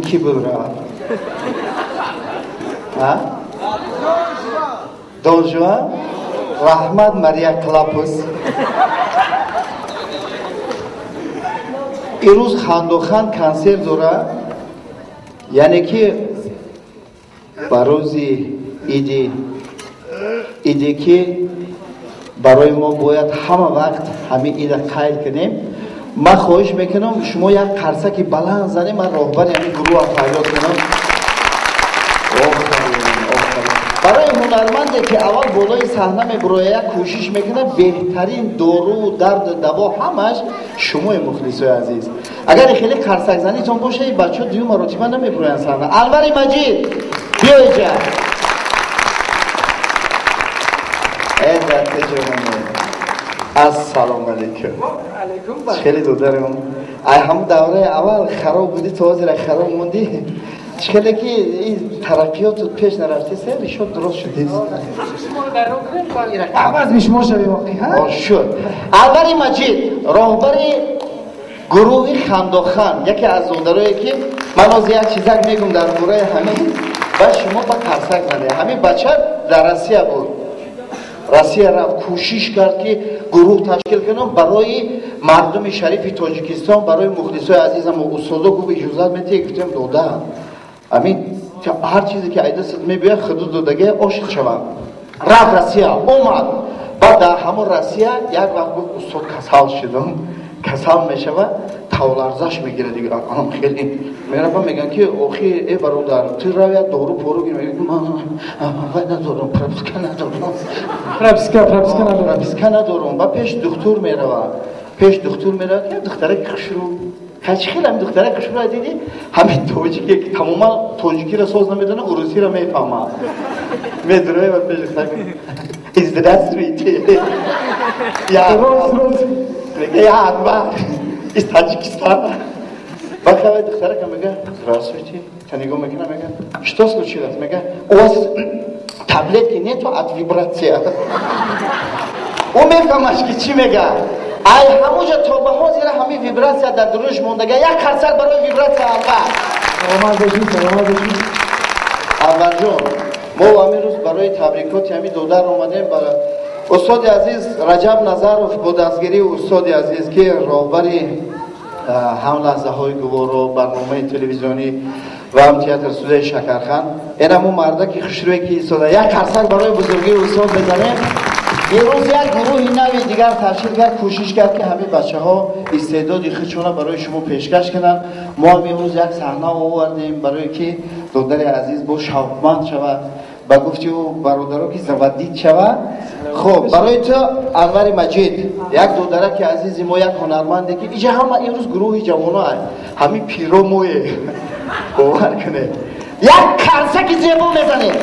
Ки бура? А? Дон Жуан? Раҳмат, Мария Клапус. Ирӯз Хандохан консерт дора, яъне ки ба рӯзи иди, иде ки барои мо бояд ҳама вақт ҳамин ида қайд кунем. Ман хоҳиш мекунам, шумо як қарсаки баланд занем, ман роҳбари ҳамин гурӯҳам фарёд кунам. Барои ҳунарманде ки аввал болои саҳна мебурояд, кӯшиш мекунад, беҳтарин дору, дарду даво ҳамаш шумои мухлисои азиз. Агар хеле қарсакзанитон боша, ин бачаҳо дуюм маротиба намебуроянд саҳна. Анвари Маҷид, биё иҷа. Э, дастаҷонаме. Ассалому алайкум. Хеле додарам. Ай ҳамун давраи аввал хароб будӣ, то ҳозира хароб мондӣ. Хеле ки ин тараққиёту пеш нарафти, се решот дуруст шудист. Аваз мишмо шавем охи, ҳа? Шуд. Анвари Маҷид, роҳбари гурӯҳи Хандохан, яке аз додарое ки ман ҳозир як чизак мегум дар бораи ҳамин, ба шумо ба қарсак занед. Ҳамин бача дар Россия буд. Россия рафт, кӯшиш кард ки гурӯҳ ташкил кунам барои мардуми шарифи Тоҷикистон, барои мухлисои азизам. Устодо гуфт, иҷозат медиҳед? Гуфтем, дода. Амин ҳар чизе ки айдасат мебиёяд, худу додагия ошиқ шаванд. Рафт Россия, омад. Баъд дар ҳамон Россия як вақт гуфт, устод, касал шудам. Касал мешава, тавларзаш мегирад дига. Анам хеле мерава, мегӯянд ки охи, э бародар, ту рав, як дору пору гир. Мегӯяд, ман вай надорам, прописка надорам. Прописка, прописка надорам. Прописка надорам. Ба пеш духтур мерава. Пеш духтур мерава, ки духтараки хушрӯ. Хачи хеле ҳамин духтараки хушрӯ дидӣ? Ҳамин тоҷике ки тамоман тоҷикиро соз намедонад, урусиро мефаҳмад. Медурои ва пеш духтар. Здравствуйте. Я я Анвар из Таджикистана. Бахавай духтарака мега, здравствуйте. Та нигоҳ мекунам, мега, что случилось? Мега, у вас таблетки нету от вибрация. Ӯ мефаҳмаш ки чӣ мега. Ай ҳамуҷа то ба ҳозира ҳамин вибратсия дар дурӯш мондага. Як қарсак барои вибратсия, Анвар. Саломат бошед, саломат бошед. Анварҷон, мо ҳамин рӯз барои табрикоти ҳамин додар омадем. Ба устоди азиз Раҷаб Назаров, бо дастгирии устоди азиз, ки роҳбари ҳам лаҳзаҳои гуворо, барномаи телевизионӣ ва ҳам театр студияи Шакархан, ин ҳамун мардаки хушрӯе ки истода. Як қарсак барои бузургии устод мезанем. Имрӯз як гурӯҳи нави дигар ташкил кард, кӯшиш кард ки ҳамин бачаҳо истеъдоди худшона барои шумо пешкаш кунанд. Мо ҳам имрӯз як саҳна овардем, барое ки додари азиз бо шавқманд шавад, ба гуфти ӯ бародаро ки заводить шавад. Хуб, барои ту, Анвари Маҷид, як додараки азизи мо, як ҳунарманде ки иҷа ҳама имрӯз гурӯҳи ҷавоно, ҳамин пиро мое, бовар кунед, як қарсаки зебо мезанем.